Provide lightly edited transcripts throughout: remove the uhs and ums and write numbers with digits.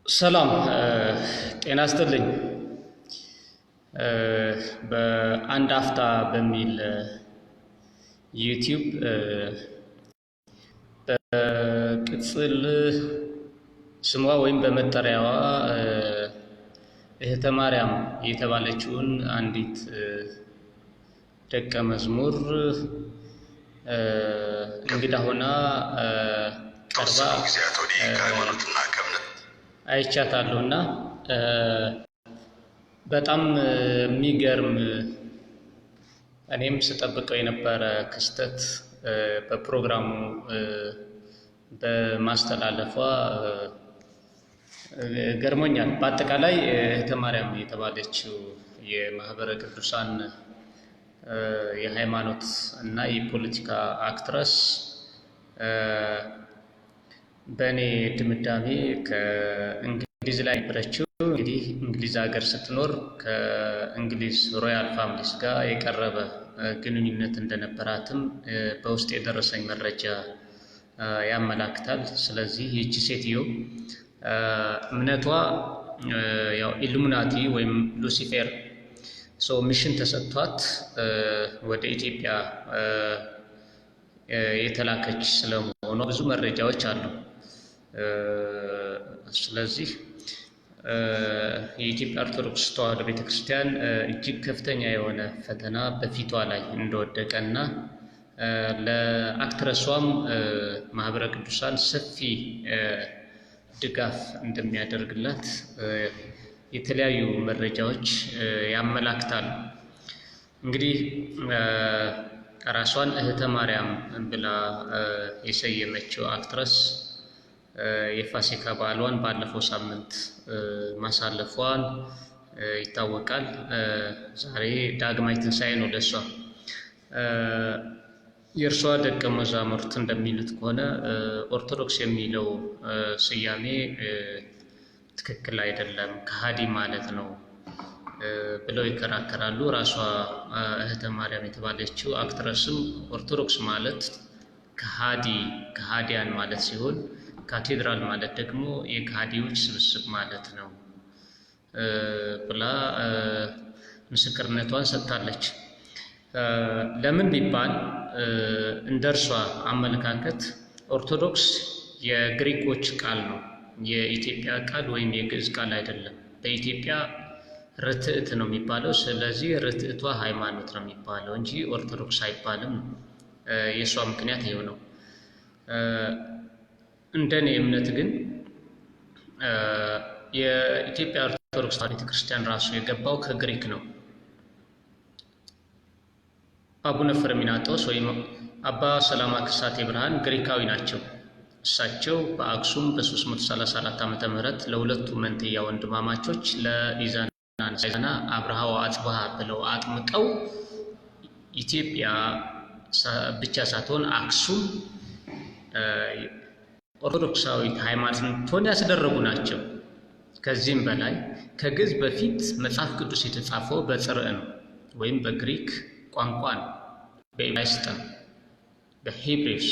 ሰላም ጤና ይስጥልኝ። በአንድ አፍታ በሚል ዩቲዩብ በቅጽል ስሟ ወይም በመጠሪያዋ እህተ ማርያም የተባለችውን አንዲት ደቀ መዝሙር እንግዳ ሆና ቀርባ ጊዜያት ወዲህ ከሃይማኖትና ከእምነት አይቻታለሁ እና በጣም የሚገርም፣ እኔም ስጠብቀው የነበረ ክስተት በፕሮግራሙ በማስተላለፏ ገርሞኛል። በአጠቃላይ እህተ ማርያም የተባለችው የማህበረ ቅዱሳን የሃይማኖት እና የፖለቲካ actress በእኔ ድምዳሜ ከእንግሊዝ ላይ ነበረችው። እንግዲህ እንግሊዝ ሀገር ስትኖር ከእንግሊዝ royal families ጋር የቀረበ ግንኙነት እንደነበራትም በውስጥ የደረሰኝ መረጃ ያመላክታል። ስለዚህ ይህቺ ሴትዮ እምነቷ ያው ኢሉሚናቲ ወይም ሉሲፌር so mission ተሰጥቷት ወደ ኢትዮጵያ የተላከች ስለመሆኗ ብዙ መረጃዎች አሉ። ስለዚህ የኢትዮጵያ ኦርቶዶክስ ተዋሕዶ ቤተክርስቲያን እጅግ ከፍተኛ የሆነ ፈተና በፊቷ ላይ እንደወደቀ እና ለ actress ዋም ማህበረ ቅዱሳን ሰፊ ድጋፍ እንደሚያደርግላት የተለያዩ መረጃዎች ያመላክታሉ። እንግዲህ ራሷን እህተ ማርያም ብላ የሰየመችው actress የፋሲካ በዓሏን ባለፈው ሳምንት ማሳለፏን ይታወቃል። ዛሬ ዳግማይ ትንሣኤ ነው ለእሷ። የእርሷ ደቀ መዛሙርት እንደሚሉት ከሆነ ኦርቶዶክስ የሚለው ስያሜ ትክክል አይደለም፣ ከሃዲ ማለት ነው ብለው ይከራከራሉ። ራሷ እህተ ማርያም የተባለችው actress ም ኦርቶዶክስ ማለት ከሃዲ፣ ከሃዲያን ማለት ሲሆን ካቴድራል ማለት ደግሞ የከሃዲዎች ስብስብ ማለት ነው ብላ ምስክርነቷን ሰጥታለች። ለምን ቢባል እንደ እርሷ አመለካከት ኦርቶዶክስ የግሪኮች ቃል ነው፣ የኢትዮጵያ ቃል ወይም የግዕዝ ቃል አይደለም። በኢትዮጵያ ርትዕት ነው የሚባለው። ስለዚህ ርትዕቷ ሃይማኖት ነው የሚባለው እንጂ ኦርቶዶክስ አይባልም ነው። የእሷ ምክንያት ይኸው ነው። እንደኔ እምነት ግን የኢትዮጵያ ኦርቶዶክስ ቤተክርስቲያን ራሱ የገባው ከግሪክ ነው። አቡነ ፍሬምናጦስ ወይም አባ ሰላማ ከሳቴ ብርሃን ግሪካዊ ናቸው። እሳቸው በአክሱም በ334 ዓመተ ምህረት ለሁለቱ መንትያ ወንድማማቾች ለኢዛና አብርሃ ወአጽብሃ ብለው አጥምቀው ኢትዮጵያ ብቻ ሳትሆን አክሱም ኦርቶዶክሳዊት ሃይማኖት እንድትሆን ያስደረጉ ናቸው። ከዚህም በላይ ከግዕዝ በፊት መጽሐፍ ቅዱስ የተጻፈው በጽርዕ ነው ወይም በግሪክ ቋንቋ ነው፣ በዕብራይስጥ ነው፣ በ Hebrews፣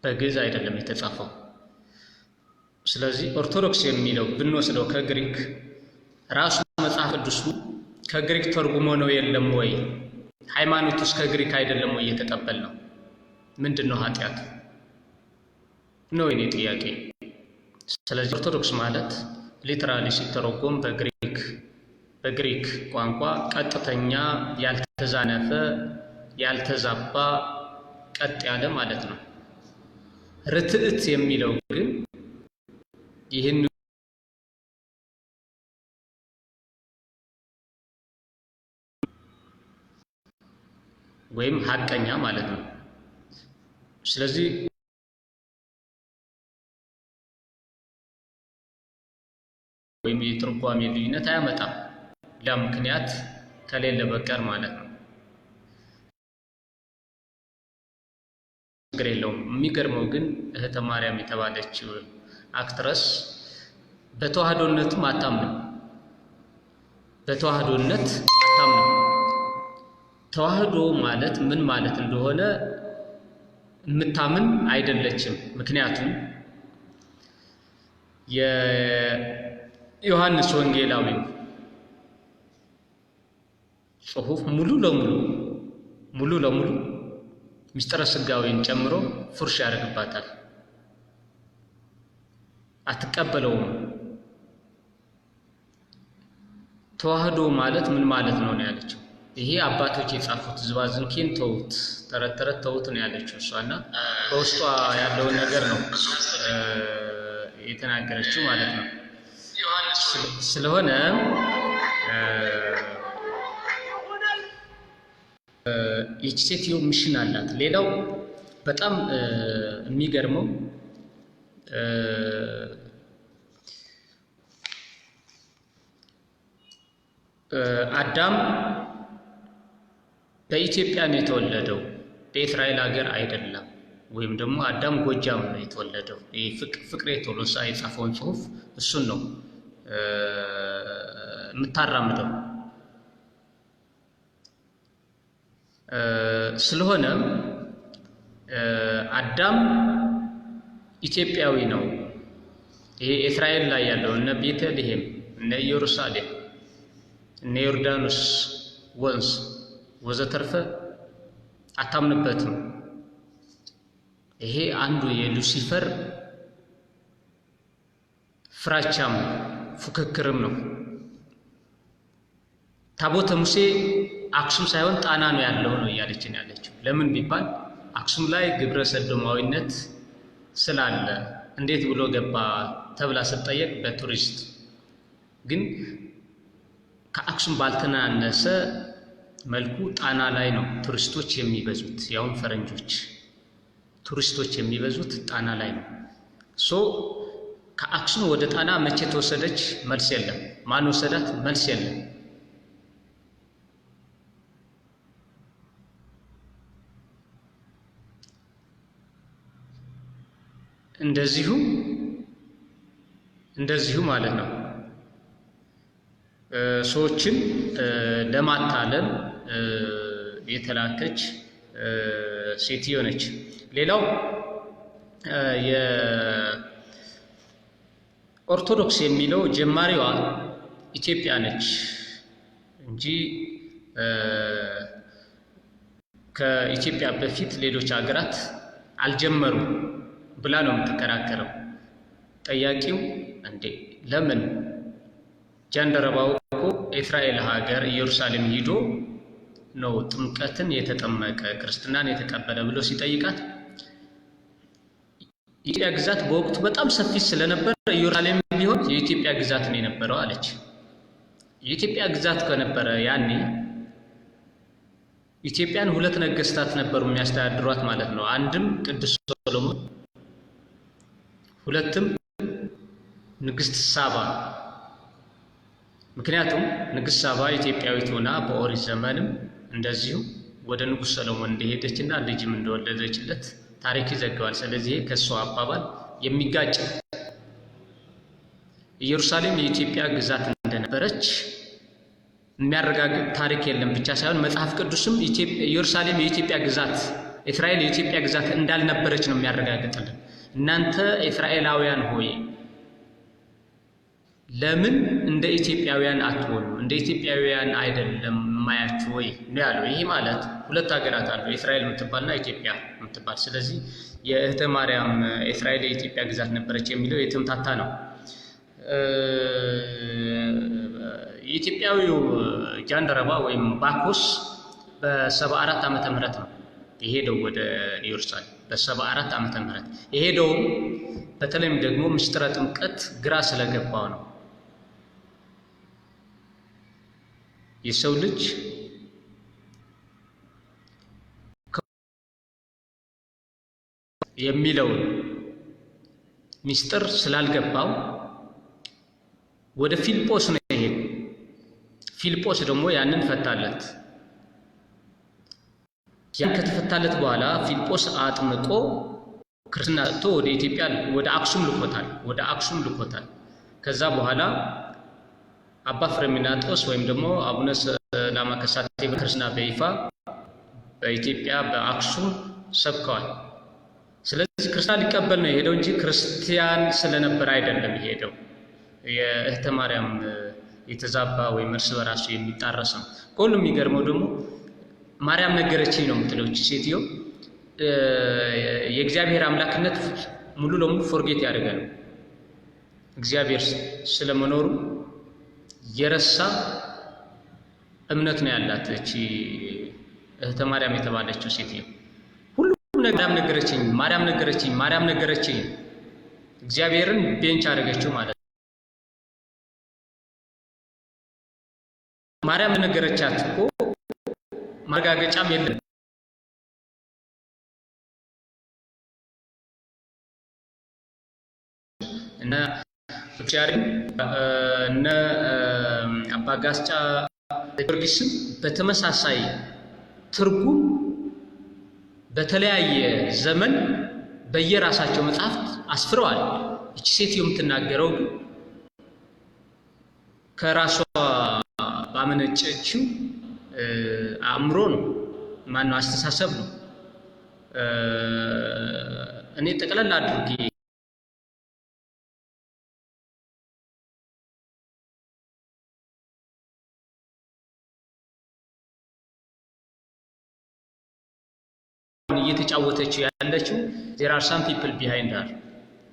በግዕዝ አይደለም የተጻፈው። ስለዚህ ኦርቶዶክስ የሚለው ብንወስደው ከግሪክ ራሱ መጽሐፍ ቅዱሱ ከግሪክ ተርጉሞ ነው የለም ወይ? ሃይማኖት ውስጥ ከግሪክ አይደለም ወይ እየተቀበል ነው? ምንድን ነው ኃጢአቱ ነው የኔ ጥያቄ። ስለዚህ ኦርቶዶክስ ማለት literally ሲተረጎም በግሪክ ቋንቋ ቀጥተኛ፣ ያልተዛነፈ፣ ያልተዛባ፣ ቀጥ ያለ ማለት ነው። ርትዕት የሚለው ግን ይህን ወይም ሀቀኛ ማለት ነው። ስለዚህ ወይም የትርጓሜ ልዩነት አያመጣም፣ ሌላ ምክንያት ከሌለ በቀር ማለት ነው። ችግር የለውም። የሚገርመው ግን እህተ ማርያም የተባለችው actress በተዋህዶነትም አታምንም። በተዋህዶነት አታምንም። ተዋህዶ ማለት ምን ማለት እንደሆነ የምታምን አይደለችም። ምክንያቱም የዮሐንስ ወንጌላዊው ጽሑፍ ሙሉ ለሙሉ ምስጢረ ሥጋዌን ጨምሮ ፉርሽ ያደርግባታል። አትቀበለውም። ተዋህዶ ማለት ምን ማለት ነው ነው ያለችው። ይሄ አባቶች የጻፉት ዝባዝንኬን ተውት፣ ተረት ተረት ተውት ነው ያለችው እሷ። እና በውስጧ ያለውን ነገር ነው የተናገረችው ማለት ነው። ስለሆነ ይቺ ሴትዮ mission አላት። ሌላው በጣም የሚገርመው አዳም በኢትዮጵያ ነው የተወለደው፣ በእስራኤል ሀገር አይደለም። ወይም ደግሞ አዳም ጎጃም ነው የተወለደው። ይህ ፍቅሬ ቶሎሳ የጻፈውን ጽሑፍ እሱን ነው የምታራምደው። ስለሆነም አዳም ኢትዮጵያዊ ነው። ይሄ እስራኤል ላይ ያለው እነ ቤተልሔም፣ እነ ኢየሩሳሌም፣ እነ ዮርዳኖስ ወንዝ ወዘተርፈ አታምንበትም። ይሄ አንዱ የሉሲፈር ፍራቻም ፉክክርም ነው። ታቦተ ሙሴ አክሱም ሳይሆን ጣና ነው ያለው ነው እያለችን ያለችው። ለምን ቢባል አክሱም ላይ ግብረ ሰዶማዊነት ስላለ እንዴት ብሎ ገባ ተብላ ስትጠየቅ በቱሪስት፣ ግን ከአክሱም ባልተናነሰ መልኩ ጣና ላይ ነው ቱሪስቶች የሚበዙት፣ ያውም ፈረንጆች ቱሪስቶች የሚበዙት ጣና ላይ ነው። So ከአክሱም ወደ ጣና መቼ ተወሰደች? መልስ የለም። ማን ወሰዳት? መልስ የለም። እንደዚሁ እንደዚሁ ማለት ነው። ሰዎችን ለማታለል የተላከች ሴትዮ ነች። ሌላው የኦርቶዶክስ የሚለው ጀማሪዋ ኢትዮጵያ ነች እንጂ ከኢትዮጵያ በፊት ሌሎች ሀገራት አልጀመሩም ብላ ነው የምትከራከረው። ጠያቂው እንዴ፣ ለምን? ጃንደረባው እኮ እስራኤል ሀገር ኢየሩሳሌም ሂዶ ነው ጥምቀትን የተጠመቀ፣ ክርስትናን የተቀበለ ብሎ ሲጠይቃት የኢትዮጵያ ግዛት በወቅቱ በጣም ሰፊ ስለነበር ኢየሩሳሌም ቢሆን የኢትዮጵያ ግዛት ነው የነበረው አለች። የኢትዮጵያ ግዛት ከነበረ ያኔ ኢትዮጵያን ሁለት ነገስታት ነበሩ የሚያስተዳድሯት ማለት ነው። አንድም ቅዱስ ሰሎሞን፣ ሁለትም ንግስት ሳባ። ምክንያቱም ንግስት ሳባ ኢትዮጵያዊት ሆና በኦሪት ዘመንም እንደዚሁ ወደ ንጉሥ ሰሎሞን እንደሄደችና ልጅም እንደወለደችለት ታሪክ ይዘግባል። ስለዚህ ከእሷ አባባል የሚጋጭ ኢየሩሳሌም የኢትዮጵያ ግዛት እንደነበረች የሚያረጋግጥ ታሪክ የለም ብቻ ሳይሆን መጽሐፍ ቅዱስም ኢየሩሳሌም የኢትዮጵያ ግዛት፣ እስራኤል የኢትዮጵያ ግዛት እንዳልነበረች ነው የሚያረጋግጥልን። እናንተ እስራኤላውያን ሆይ ለምን እንደ ኢትዮጵያውያን አትሆኑ? እንደ ኢትዮጵያውያን አይደለም ማያችሁ ወይ ነው ያለው። ይህ ማለት ሁለት ሀገራት አሉ፣ እስራኤል የምትባልና ኢትዮጵያ የምትባል። ስለዚህ የእህተ ማርያም እስራኤል የኢትዮጵያ ግዛት ነበረች የሚለው የተምታታ ነው። የኢትዮጵያዊው ጃንደረባ ወይም ባኮስ በ74 ዓመተ ምህረት ነው የሄደው ወደ ኢየሩሳሌም፣ በ74 ዓመተ ምህረት የሄደውም በተለይም ደግሞ ምስጢረ ጥምቀት ግራ ስለገባው ነው። የሰው ልጅ የሚለውን ምስጢር ስላልገባው ወደ ፊልጶስ ነው የሄደው። ፊልጶስ ደግሞ ያንን ፈታለት። ያን ከተፈታለት በኋላ ፊልጶስ አጥምቆ ክርስትና ሰጥቶ ወደ ኢትዮጵያ ወደ አክሱም ልኮታል። ወደ አክሱም ልኮታል። ከዛ በኋላ አባ ፍሬምናጦስ ወይም ደግሞ አቡነ ሰላማ ከሳቴ ክርስትና በይፋ በኢትዮጵያ በአክሱም ሰብከዋል። ስለዚህ ክርስትና ሊቀበል ነው የሄደው እንጂ ክርስቲያን ስለነበር አይደለም የሄደው። የእህተ ማርያም የተዛባ ወይም እርስ በራሱ የሚጣረስ ነው። ከሁሉም የሚገርመው ደግሞ ማርያም ነገረችኝ ነው የምትለው እቺ ሴትዮ። የእግዚአብሔር አምላክነት ሙሉ ለሙሉ forget ያደረገ ነው። እግዚአብሔር ስለመኖሩ የረሳ እምነት ነው ያላት እቺ እህተ ማርያም የተባለችው ሴትዮ። ሁሉም ማርያም ነገረችኝ፣ ማርያም ነገረችኝ፣ ማርያም ነገረችኝ። እግዚአብሔርን bench አደረገችው ማለት ነው። ማርያም ነገረቻት እኮ ማረጋገጫም የለም። እነ እነ አባ ጋስጫ ጊዮርጊስም በተመሳሳይ ትርጉም በተለያየ ዘመን በየራሳቸው መጽሐፍት አስፍረዋል። ይቺ ሴትዮ የምትናገረው ግን ከራሷ ባመነጨችው አእምሮ ነው፣ ማነው አስተሳሰብ ነው። እኔ ጠቅለል አድርጌ እየተጫወተችው ያለችው there are some people behind her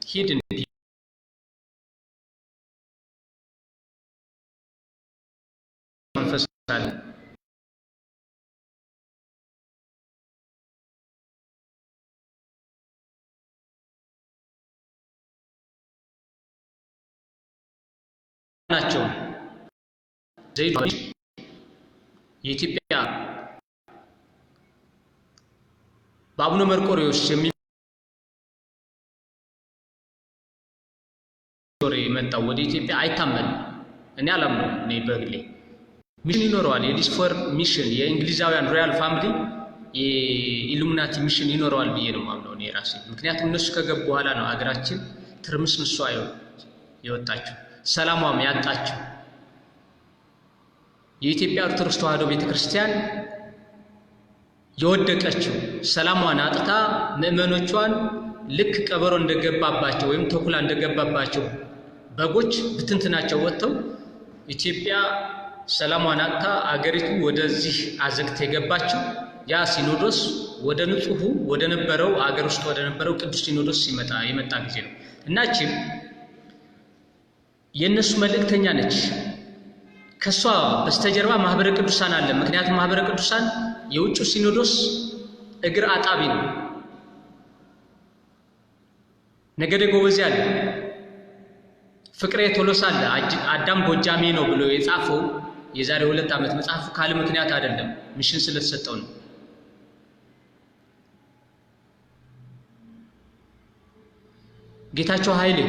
hidden መንፈስ አለ። ናቸው የኢትዮጵያ በአቡነ መርቆሬዎስ የመጣው ወደ ኢትዮጵያ አይታመንም። እኔ አላምነውም። እኔ በግሌ mission ይኖረዋል። የሉሲፈር mission የእንግሊዛውያን royal family የኢሉሚናቲ mission ይኖረዋል ብዬ ነው የማምነው እኔ ራሴ። ምክንያቱም እነሱ ከገቡ በኋላ ነው አገራችን ትርምስምሷ የወጣችው፣ ሰላሟም ያጣችው። የኢትዮጵያ ኦርቶዶክስ ተዋሕዶ ቤተክርስቲያን የወደቀችው ሰላሟን አጥታ ምዕመኖቿን ልክ ቀበሮ እንደገባባቸው ወይም ተኩላ እንደገባባቸው በጎች ብትንትናቸው ወጥተው ኢትዮጵያ ሰላሟን አጥታ አገሪቱ ወደዚህ አዘቅት የገባችው ያ ሲኖዶስ ወደ ንጹሑ ወደ ነበረው አገር ውስጥ ወደ ነበረው ቅዱስ ሲኖዶስ ሲመጣ የመጣ ጊዜ ነው። እናችም የእነሱ መልእክተኛ ነች። ከሷ በስተጀርባ ማህበረ ቅዱሳን አለ። ምክንያቱም ማህበረ ቅዱሳን የውጭ ሲኖዶስ እግር አጣቢ ነው። ነገደ ጎበዜ አለ፣ ፍቅሬ ቶሎሳ አለ፣ አዳም ጎጃሜ ነው ብሎ የጻፈው የዛሬ 2 ዓመት መጽሐፉ ካለ ምክንያት አይደለም፣ mission ስለተሰጠው ነው። ጌታቸው ኃይሌ፣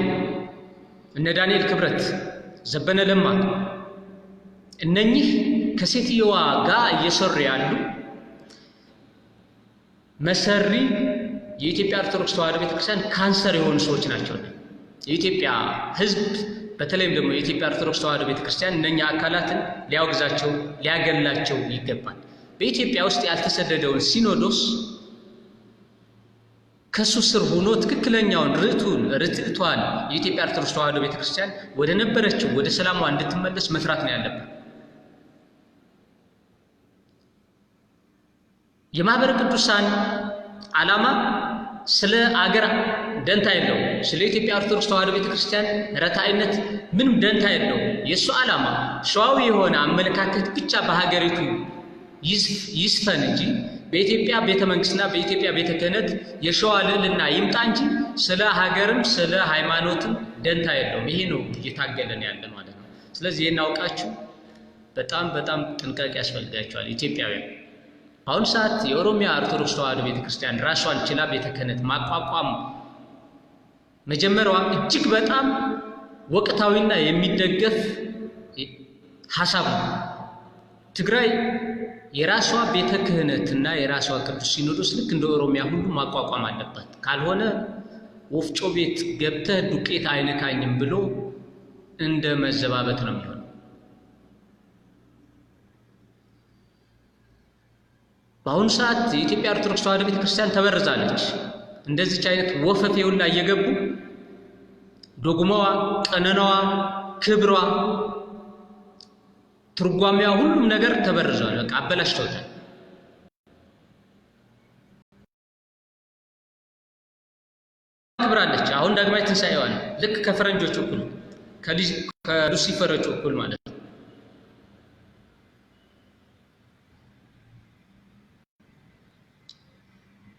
እነ ዳንኤል ክብረት፣ ዘበነ ለማ እነኚህ ከሴትየዋ ጋር እየሰሩ ያሉ መሰሪ የኢትዮጵያ ኦርቶዶክስ ተዋሕዶ ቤተክርስቲያን ካንሰር የሆኑ ሰዎች ናቸው። የኢትዮጵያ ሕዝብ በተለይም ደግሞ የኢትዮጵያ ኦርቶዶክስ ተዋሕዶ ቤተክርስቲያን እነኛ አካላትን ሊያወግዛቸው ሊያገላቸው ይገባል። በኢትዮጵያ ውስጥ ያልተሰደደውን ሲኖዶስ ከሱ ስር ሆኖ ትክክለኛውን ርትዕቷን የኢትዮጵያ ኦርቶዶክስ ተዋሕዶ ቤተክርስቲያን ወደ ነበረችው ወደ ሰላሟ እንድትመለስ መስራት ነው ያለብን። የማህበረ ቅዱሳን ዓላማ ስለ አገር ደንታ የለውም። ስለ ኢትዮጵያ ኦርቶዶክስ ተዋሕዶ ቤተክርስቲያን ረታይነት ምንም ደንታ የለውም። የእሱ ዓላማ ሸዋዊ የሆነ አመለካከት ብቻ በሀገሪቱ ይስፈን እንጂ በኢትዮጵያ ቤተ መንግስትና በኢትዮጵያ ቤተ ክህነት የሸዋ ልዕልና ይምጣ እንጂ ስለ ሀገርም ስለ ሃይማኖትም ደንታ የለውም። ይሄ ነው እየታገለን ያለ ማለት ነው። ስለዚህ ይሄን አውቃችሁ በጣም በጣም ጥንቃቄ ያስፈልጋቸዋል ኢትዮጵያውያን። አሁን ሰዓት የኦሮሚያ ኦርቶዶክስ ተዋሕዶ ቤተክርስቲያን ራሷን ችላ ቤተ ክህነት ማቋቋም መጀመሪያዋ እጅግ በጣም ወቅታዊና የሚደገፍ ሐሳብ ነው። ትግራይ የራሷ ቤተ ክህነትና የራሷ ቅዱስ ሲኖዶስ ልክ እንደ ኦሮሚያ ሁሉ ማቋቋም አለባት። ካልሆነ ወፍጮ ቤት ገብተህ ዱቄት አይነካኝም ብሎ እንደ መዘባበት ነው የሚሆነው። በአሁኑ ሰዓት የኢትዮጵያ ኦርቶዶክስ ተዋሕዶ ቤተክርስቲያን ተበርዛለች። እንደዚች አይነት ወፈፌ ሁላ እየገቡ ዶግማዋ፣ ቀኖናዋ፣ ክብሯ፣ ትርጓሜዋ ሁሉም ነገር ተበርዟል። በቃ አበላሽተውታል። ክብራለች። አሁን ዳግማዊ ትንሣኤዋ ነው። ልክ ከፈረንጆች እኩል ከሉሲፈሮች እኩል ማለት ነው።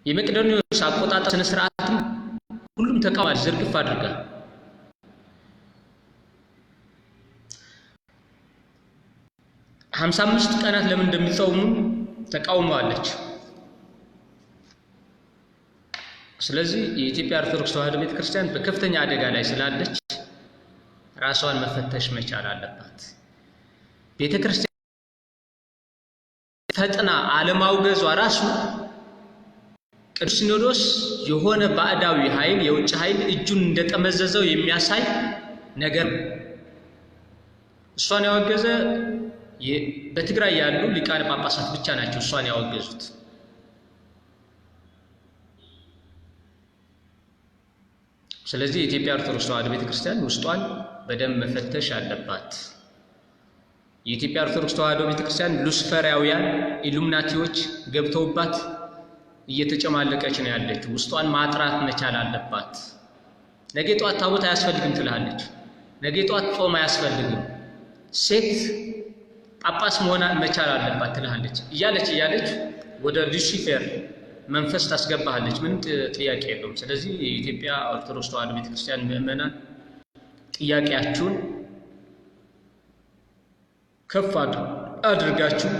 የመቅዶኒዎስ አቆጣጠር ስነ ስርዓትም ሁሉም ተቃውሟል። ዝርግፍ አድርጋ 55 ቀናት ለምን እንደሚጾሙ ተቃውመዋለች። ስለዚህ የኢትዮጵያ ኦርቶዶክስ ተዋሕዶ ቤተክርስቲያን በከፍተኛ አደጋ ላይ ስላለች ራሷን መፈተሽ መቻል አለባት። ቤተክርስቲያን ፈጥና አለማውገዟ ራሱ ቅዱስ ሲኖዶስ የሆነ ባዕዳዊ ኃይል የውጭ ኃይል እጁን እንደጠመዘዘው የሚያሳይ ነገር ነው። እሷን ያወገዘ በትግራይ ያሉ ሊቃነ ጳጳሳት ብቻ ናቸው እሷን ያወገዙት። ስለዚህ የኢትዮጵያ ኦርቶዶክስ ተዋሕዶ ቤተክርስቲያን ውስጧን በደንብ መፈተሽ አለባት። የኢትዮጵያ ኦርቶዶክስ ተዋሕዶ ቤተክርስቲያን ሉሲፈራውያን ኢሉሚናቲዎች ገብተውባት እየተጨማለቀች ነው ያለችው። ውስጧን ማጥራት መቻል አለባት። ነገ ጧት ታቦት አያስፈልግም ትልሃለች። ነገ ጧት ጾም አያስፈልግም፣ ሴት ጳጳስ መሆን መቻል አለባት ትልሃለች። እያለች እያለች ወደ ሉሲፌር መንፈስ ታስገባሃለች። ምንም ጥያቄ የለውም። ስለዚህ የኢትዮጵያ ኦርቶዶክስ ተዋሕዶ ቤተክርስቲያን ምዕመናን ጥያቄያችሁን ከፍ አድርጋችሁ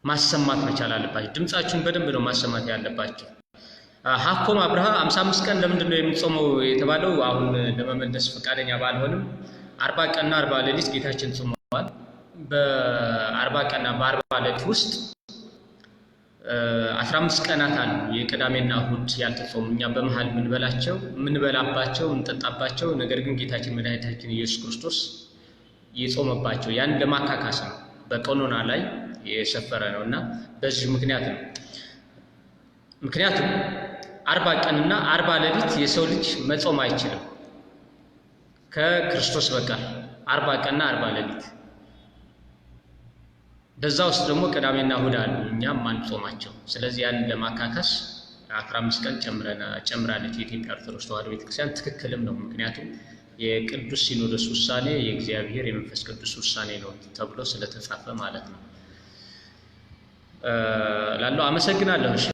ማሰማት መቻል አለባችሁ። ድምጻችሁን በደንብ ነው ማሰማት ያለባችሁ። ሀኮም አብርሃ 55 ቀን ለምንድን ነው የሚጾመው የተባለው አሁን ለመመለስ ፈቃደኛ ባልሆንም 40 ቀንና 40 ሌሊት ጌታችን ጾመዋል። በ40 ቀንና በ40 ሌሊት ውስጥ 15 ቀናት አሉ የቅዳሜና እሁድ ያልተጾሙ እኛ በመሃል የምንበላቸው የምንበላባቸው እንጠጣባቸው፣ ነገር ግን ጌታችን መድኃኒታችን ኢየሱስ ክርስቶስ የጾመባቸው ያን ለማካካስ ነው። በቀኖና ላይ የሰፈረ ነው እና በዚህ ምክንያት ነው። ምክንያቱም 40 ቀንና 40 ሌሊት የሰው ልጅ መጾም አይችልም ከክርስቶስ በቀር 40 ቀንና 40 ሌሊት። በዛ ውስጥ ደግሞ ቅዳሜና እሁድ አሉ እኛም ማንጾማቸው። ስለዚህ ያን ለማካካስ 15 ቀን ጨምራለች የኢትዮጵያ ኦርቶዶክስ ተዋሕዶ ቤተክርስቲያን። ትክክልም ነው። ምክንያቱም የቅዱስ ሲኖዶስ ውሳኔ የእግዚአብሔር የመንፈስ ቅዱስ ውሳኔ ነው ተብሎ ስለተጻፈ ማለት ነው። ላለው አመሰግናለሁ። እሺ።